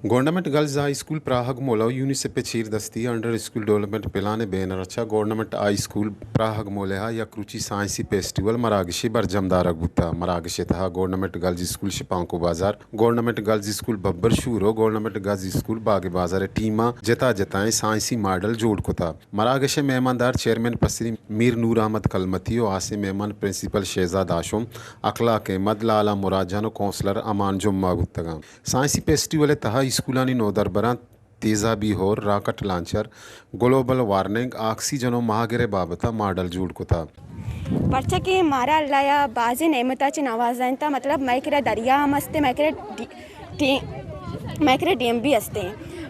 Government girls high school پراہگ مول ءُ یونیسیف ءِ چیر دستی ءَ انڈر اسکول ڈیولپمنٹ پلان ءِ بینر ءَ چہ گورنمنٹ ہائی اسکول پراہگ مول ءَ یک روچی سائنسی فیسٹیول مراگشے برجم دارگ بوتگ۔ مراگش ءِ تہا گورنمنٹ گرلز اسکول شپانکو بازار، گورنمنٹ گرلز اسکول ببر شور ءُ گورنمنٹ گرلز اسکول باغ بازار ءِ ٹیم ءَ جتا جتائیں سائنسی ماڈل جوڑ کتگ۔ مراگش ءِ مہماندار چیئرمین پسنی میر نور احمد کلمتی ءُ ہاسیں مہمان پرنسپل شہزاد ہاشم، اخلاق احمد، لالا مراد جان ءُ کونسلر امان جمعہ بوتگ انت۔ سائنسی فیسٹیول ءِ تہا اسکولانی نودربراں تیزابی ہور، rocket launcher, global warming, oxygen ءُ ماہگر ءِ بابت ءَ ماڈل جوڑ کتگ۔ پرچا کہ مارا اللہ ءَ بازیں نعمتاں چہ نوازینتگ، مطلب مئے کرا دریا ہم است، مئے کرا ڈی-، ٹی-، مئے کرا ڈیم بھی است۔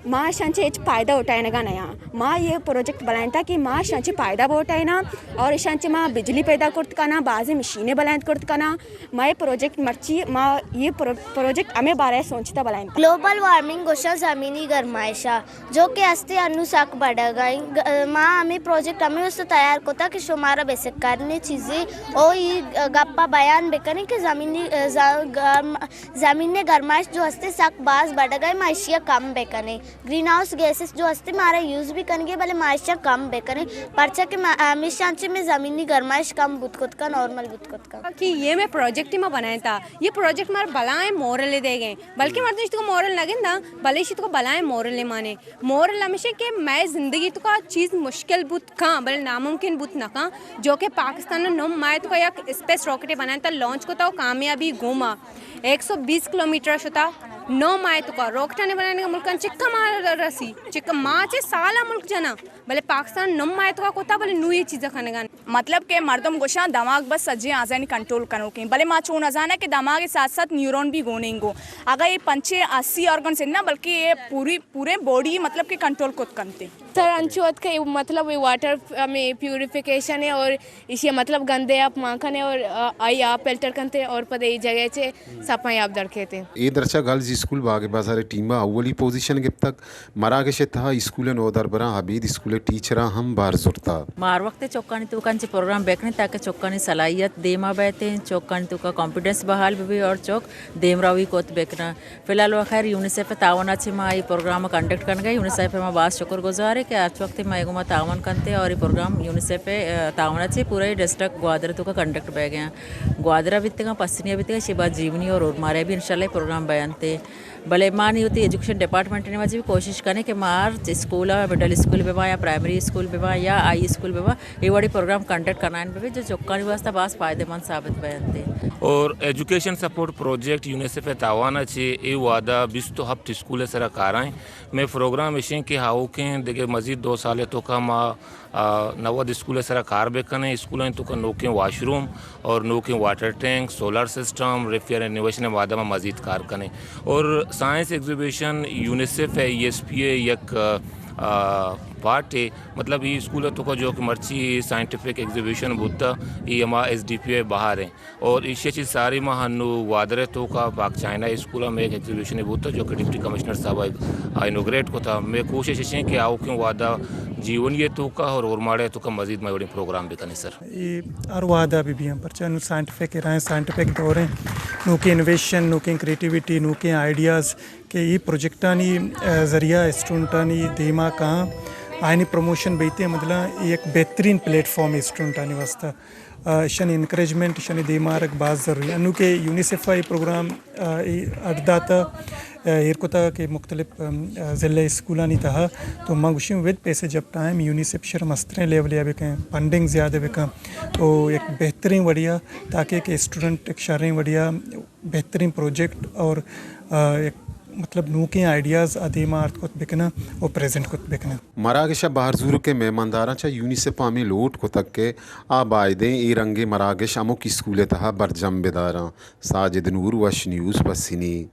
ما اشاں چہ ہچ فائدہ اٹھائینگا نیاں۔ ما یہ پروجیکٹ بلائینتگ کہ ما اشاں چہ فائدہ بہ اٹھائیناں اور اشاں چہ ما بجلی پیدا کرت کناں، بازیں مشینے بلائینت کرت کناں۔ مئے پروجیکٹ مرچی ما یہ پرو-، پروجیکٹ ہمے بارہ ءَ سوچتا بلائینتگ۔ گلوبل وارمنگ گوشاں زمینی گرمائش ءَ، جو کہ ہستے انو سک بڑگ ءَ۔ گ-، ما ہمے پروجیکٹ ہمے واسطہ تیار کتا کہ شمارا بہ سکارنے چیزے او ای گپا بیان بکنیں کہ زمینی، ز-، گرم-، زمین گرمائش جو ہستے سک باز بڑگ ءَ، ما اشیا کم بکنیں۔ گرین ہاؤس گیسز جو ہستے مارا یوز بھی کنگے، بلے ما اشیا کم بکنیں، پرچا کہ ما، ہمیشاں چہ مئے زمینی گرمائش کم بوت کت کا، نارمل بوت کت کا۔ کہ یہ مئے پروجیکٹ ما بنائیں تا، یہ پروجیکٹ مارا بلائیں مورل دے گئے، بلکہ مردم اشتو کو مورل نہ گندا، بلے اشتو کو بلائیں مورل مانے۔ مورل ہمیشہ کہ مئے زندگی تو کا چیز مشکل بوت کاں، بلے ناممکن بوت نہ کاں، جو کہ پاکستان نم مئے تو کا یک اسپیس راکٹ بنائیں تا، لانچ کو تا، کامیابی گوما۔ ایک سو بیس کلومیٹر شتا، نو ماہ توکا راکٹانی بنائینگ ءَ ملکاں چکا ماہ رسی، چکا ماہ چہ سالا ملک جناں، بلے پاکستان نو ماہ توکا کتا، بلے نو یہ چیزا کنگا۔ مطلب کہ مردم گوشاں دماغ بس سجیں آزانی کنٹرول کنوکیں، بلے ما چون ازاناں کہ دماغ ساتھ ساتھ نیورون بھی گونیں گو۔ اگا یہ پنچے اسی آرگنز نہ، بلکہ یہ پوری، پورے باڈی مطلب کہ کنٹرول کت کنتے۔ سر، انچو ات کہ مطلب یہ واٹر ہمیں پیوریفیکیشن ہے اور ایشی ءَ مطلب گندے آپ مان کنے اور، آ، آئی آپ فلٹر کنتے اور پدا اے جگہ چے صفائی آپ در کیتے۔ اے درچا گرلز اسکول باغ بازار ٹیم ءَ اولی پوزیشن گپتگ۔ مراگش ءِ تہا اسکول ءِ نودربراں ابید اسکول ءِ ٹیچراں ہم بہر زرتا۔ ما ہر وقت چکانی توکا انچیں پروگرام بکنیں تاکہ چکانی صلاحیت دیما بیتیں، چکانی توکا کانفیڈنس بحال ببی اور چک دیمروی کت بکنن۔ فی الحال و خیر یونیسیف ءِ تعاون ءَ چہ ما اے پروگرام ءَ کنڈکٹ کنگ ءَ۔ یونیسیف ءِ ما باز شکر گزار ایں کہ ہرچ وقت ما اے گوما تعاون کنت ءُ اور اے پروگرام یونیسیف ءِ، ءَ، تعاون ءَ چہ پورا اے ڈسٹرکٹ گوادر ءِ توکا کنڈکٹ بیگ ءَ۔ گوادر ءَ بیتگ آں، پسنی ءَ بیتگ آں، ایشی بعد جیونی اور اورماڑہ ءَ بھی انشاءاللہ اے پروگرام بیانت۔ بلے ما نی وتی ایجوکیشن ڈپارٹمنٹ ءِ واجہ بھی کوشش کنیں کہ ما ہر اسکول ءَ، مڈل اسکول بہ باں یا پرائمری اسکول بہ باں یا ہائی اسکول بہ باں، اے وڑیں پروگرام کنڈکٹ کنائین بہ بی جو چکانی واسطہ باز فائدہ مند ثابت بینت۔ اور ایجوکیشن سپورٹ پروجیکٹ یونیسیف ءِ تعاون ءَ چہ اے وہد ءَ بیست ءُ ہپت اسکول ءِ سرا کار ایں۔ مئے پروگرام اش ایں کہ آؤکیں دگہ مزید دو سال ءِ توکا ما، آ، نود اسکول ءِ سرا کار بکنیں۔ اسکولانی توکا نوکیں واش روم اور نوکیں water tank, solar system, repair innovation ءِ وہد ءَ ما مزید کار کنیں۔ اور سائنس ایگزیبیشن یونیسیف ءِ ای ایس پی ءِ یک، آ، پارٹ ہے، مطلب، اے اسکول ءِ توکا جو کہ مرچی سائنٹیفک ایگزیبیشن بوتا، اے ہما ایس ڈی پی ءِ بہر ایں۔ اور ایشی ءَ چہ ساری ما ہنو گوادر ءِ توکا پاک چائنا اسکول ءَ مئے یک ایگزیبیشن بوتا جو کہ ڈپٹی کمشنر صاحب ءَ انوگریٹ کتا۔ مئے کوشش اش ایں کہ آؤکیں وہد ءَ جیونی ءِ توکا اور اورماڑہ ءِ توکا مزید ما وڑیں پروگرام بکنیں سر۔ اے ہر وہد ءَ بہ بیاں، پرچا نوں سائنٹیفک ءَ رائیں، سائنٹیفک دور ایں، نوکیں انوویشن، نوکیں کریٹیویٹی، نوکیں آئیڈیاز کہ اے پروجیکٹانی، آ، ذریعہ اسٹوڈنٹانی دیما کاں، آیانی پروموشن بیتے، مطلب یک بہترین پلیٹ فارم ہے اسٹوڈنٹانی واسطہ۔ آ، اشانی انکریجمنٹ، اشانی دیما آرگ باز ضروری۔ انوں کہ یونیسیف ءَ اے پروگرام، آ، اے اڈ داتا، آ، ایر کتا کہ مختلف، ام، آ، ضلع اسکولانی تہا، تو ما گوشیں with passage of time UNICEF شر مستریں لیول ءَ بکن، فنڈنگ زیادہ بکن، تو یک بہترین وڑیا تاکہ کہ اسٹوڈنٹ یک شریں وڑیا بہترین پروجیکٹ اور، آ، یک مطلب نوکیں آئیڈیاز ءَ دیما آرت کت بکناں و پریزنٹ کت بکناں۔ مراگش ءَ بہر زورگ ءِ مہمانداراں چہ یونیسیف ءَ ہمے لوٹ کتگ کہ آ بائدیں اے رنگیں مراگش ہمک اسکول ءِ تہا برجم بداراں۔ ساجد نور، وش نیوز، پسنی۔